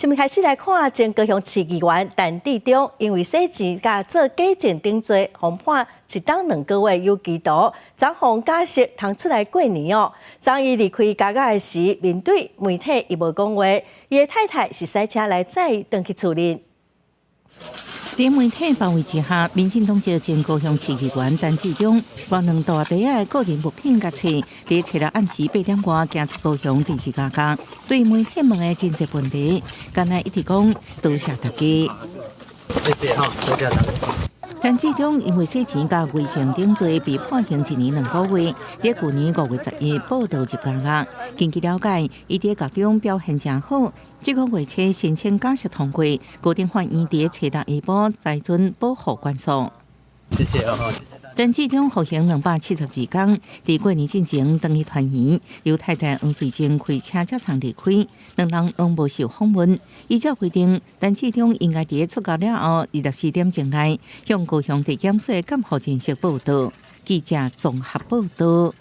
下面開始來看前高雄市議員陳致中，因為洗錢佮做假證等罪，予判1冬2個月有期徒，昨予假釋通出來過年哦。昨伊離開監獄的時，面對媒體伊無講話，伊的太太是駛車來載伊轉去厝裡。佇媒體包圍之下，民進黨籍前高雄市議員陳致中，攜兩大袋仔個人物品佮冊，佇初六暗時8點外行出高雄第二監獄，對媒體問的真濟問題，敢若一直講多謝大家。謝謝哈，多謝大家。陳致中因為洗錢佮偽證等罪被判刑1年2個月，佇舊年5月11日報到入監獄。根據了解，伊佇獄中表現誠好，這個月初申請假釋通過，高等法院佇初六下晡裁准保護關鎖。謝謝啊！陳致中服刑272天，佇過年進前轉去團圓，由太太黃瑞珍開車接送離開，兩人攏無受訪問。依照規定，陳致中應該佇出獄了後24點鐘內向高雄地檢署監護人室報到。記者綜合報道。